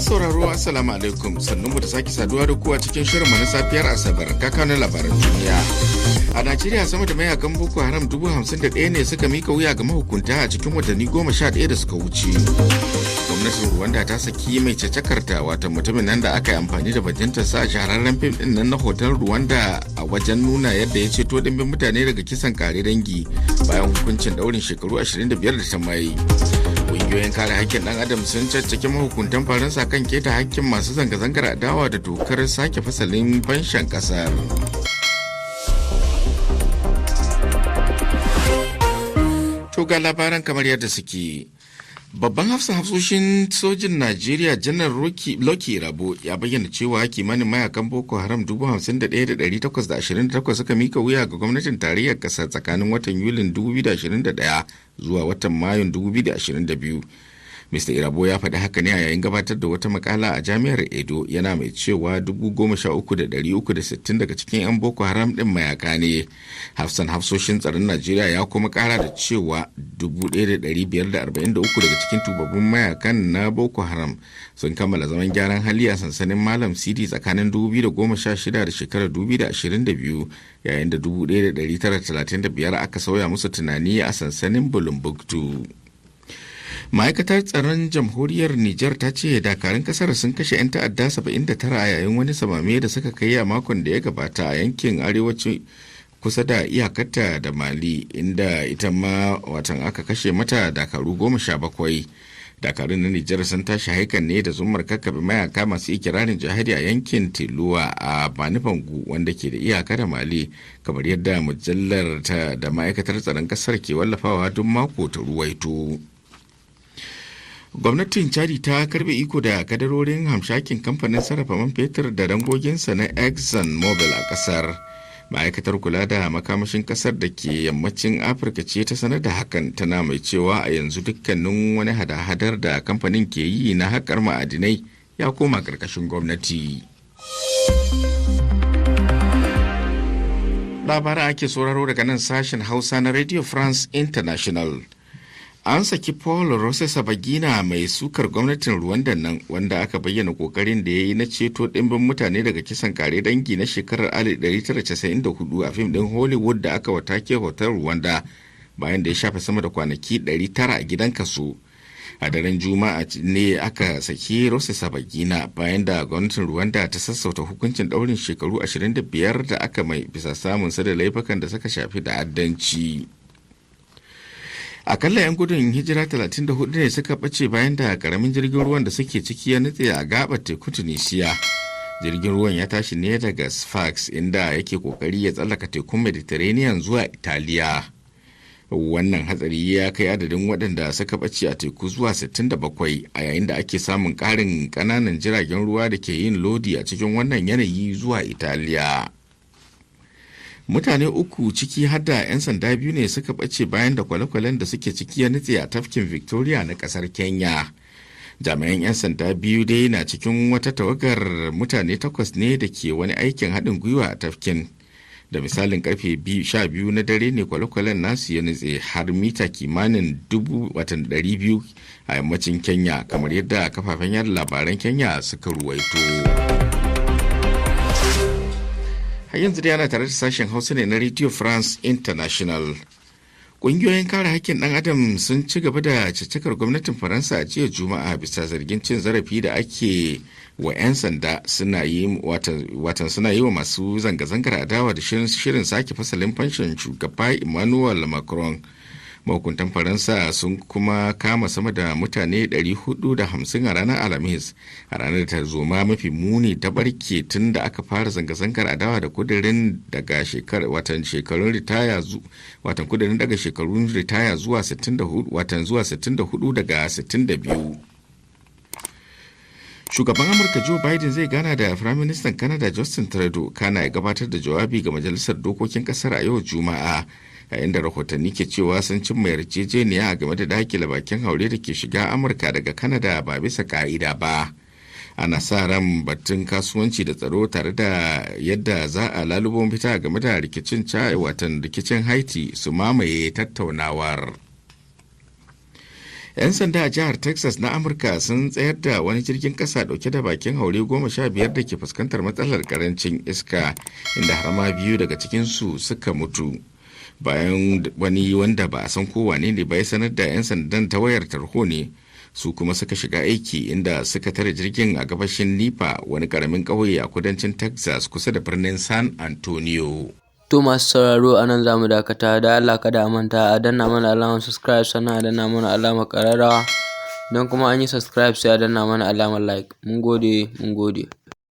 Sauraro, assalamu alaikum, sannan mu da sake saduwa da ku a cikin shirin na safiyar Asabar. Kakanin labaran duniya. A Najeriya, sama da mayakan Boko Haram 51,000 ne suka mika wuya ga mahukunta a cikin watanni 11 da suka wuce. Gwamnatin Rwanda ta saki mai cacakarta, wato mutumin nan da aka yi amfani da bajintar sa a shahararren fim din nan na Hotel Rwanda a wajen nuna yadda ya ceto dimbin mutane daga kisan kare dangi, bayan hukuncin daurin shekaru 25 da ta mai. Ƙungiyoyin kare hakkin ɗan adam sun caccaki mahukuntan Faransa kan keta hakkin masu zanga-zangar adawa da dokar sake fasalin fanshan kasar. To, ga labaran kamar yadda suke. Babban hafsan hafsoshin sojin Najeriya, Janar Lucky Irabor, ya bayyana cewa kimanin mayakan Boko Haram 51,828 suka mika wuya ga gwamnatin tarayyar ƙasa tsakanin watan Yulin 2021 zuwa watan Mayun 2022. Mr. Irabor ya faɗi haka ne a yayin gabatar da wata makala a Jami'ar Edo, yana mai cewa 13,360 daga cikin 'yan Boko Haram ɗin mayaka ne. Hafsan hafsoshin tsaron Najeriya ya kuma ƙara da cewa 1,543 daga cikin tubabbun mayakan na Boko Haram sun kammala zaman gyaran hali a sansanin Malam Sidi tsakanin 2016 da shekarar 2022, yayin da 1,935 aka sauya musu tunani a sansanin Bulumbuktu. Ma'aikatar tsaron Jamhuriyar Nijar ta ce dakarun kasar sun kashe 'yan ta'adda 79 a yayin wani samame da suka kai a makon da ya gabata a yankin arewaci kusa da iyakarta da Mali, inda ita ma watan aka kashe mata dakaru 17. Dakarun na Nijar sun tashi haikan ne da zumar kakkabe mayaka masu ikirarin jihadi a yankin Teluwa a Banifangu, wanda ke da iyaka da Mali, kamar yadda mujallar ta da ma'aikatar tsaron kasar ke wallafawa duk mako ta ruwaito. Gwamnatin Chadi ta karbe iko da kadarorin hamshakin kamfanin sarrafa man fetur da dangoginsa na Exxon Mobil a kasar. Ma'aikatar kula da makamashin kasar da ke Yammacin Afirka ce ta sanar da hakan, tana mai cewa a yanzu dukkanin wani hada-hadar da kamfanin ke yi na haƙar ma'adinai ya koma ƙarƙashin gwamnati. Labaran ake sauraro daga nan sashen Hausa na Radio France International. An saki Paul Rusesabagina, mai sukar gwamnatin Rwanda nan wanda aka bayyana kokarin da ya yi na ceto ɗimbin mutane daga kisan kare dangi na shekarar 1994 a fim ɗin Hollywood da aka watake Hotel Rwanda, bayan da ya shafe sama da kwanaki 900 a gidan kaso. A daren Juma'a ne aka saki Rusesabagina, bayan da gwamnatin Rwanda ta sassauta hukuncin daurin shekaru 25 da aka mai bisa samun sa da laifukan da suka shafi ta'addanci. Akalla 'yan gudun hijira 34 ne suka ɓace bayan da karamin jirgin ruwan da suke ciki ya nutse a gabar tekun Tunisia. Jirgin ruwan ya tashi ne daga Sfax, inda yake kokari ya tsallaka tekun Mediterranean zuwa Italiya. Wannan hatsari ya kai adadin waɗanda suka ɓace a teku zuwa 67, a yayin da ake samun ƙarin ƙananan jiragen ruwa da ke yin lodi a cikin wannan yanayi zuwa Italiya. Mutane uku, ciki har da 'yan sanda biyu, ne suka ɓace bayan da kwale-kwalen da suke ciki ya nutse a tafkin Victoria na ƙasar Kenya. Jami'an 'yan sanda biyu dai na cikin wata tawagar mutane takwas ne da ke wani aikin haɗin gwiwa a tafkin. Da misalin karfe 12 na dare ne kwale-kwalen nasu ya nutse har mita kimanin 200,000 a yammacin Kenya, kamar yadda kafafen yada labaran Kenya suka ruwaito. Har yanzu dai ana tare da sashen Hausa ne na Radio France International. Ƙungiyoyin kare hakkin ɗan adam sun ci gaba da caccakar gwamnatin Faransa a jiya Juma'a bisa zargin cin zarafi da ake wa 'yan sanda suna yi, watan suna yi wa masu zanga-zangar adawa da shirin sake fasalin fanshin shugaba Emmanuel Macron. Mahukuntan Faransa sun kuma kama sama da mutane 450 a ranar Alhamis, a ranar tarzoma mafi muni ta barke tun da aka fara zanga-zangar adawa da kudirin daga watan shekarun ritaya, watan kudirin daga shekarun ritaya zuwa 64, watan zuwa 64 daga 62. Shugaban Amurka Joe Biden zai gana da Firaministan Canada Justin Trudeau, kana ya gabatar da jawabi ga majalisar dokokin kasar a yau Juma'a, yayin da rahotanni ke cewa sun cimma yarjejeniya game da dakile bakin haure da ke shiga Amurka daga Canada ba bisa ka'ida ba. Ana sa ran batun kasuwanci da tsaro, tare da yadda za a lalubo mafita game da rikicin, watan rikicin Haiti, su mamaye tattaunawar. 'Yan sanda a jihar Texas na Amurka sun tsayar da wani jirgin kasa dauke da bakin haure 15 da ke fuskantar matsalar karancin iska, inda har ma biyu daga cikinsu suka mutu, bayan wani wanda ba a san ko wane ne ba ya sanar da 'yan sandan ta wayar tarho ne. Su kuma suka shiga aiki, inda suka tare jirgin a gabashin Nipa, wani karamin ƙauye a kudancin Texas kusa da birnin San Antonio. To, masu sauraro, a nan za mu dakata. Da Allah kada a manta a danna mana alamar subscribe, sannan a danna mana alamar ƙararrawa. Don kuma an yi subscribe, sai a danna mana alamar like. Mun gode, mun gode.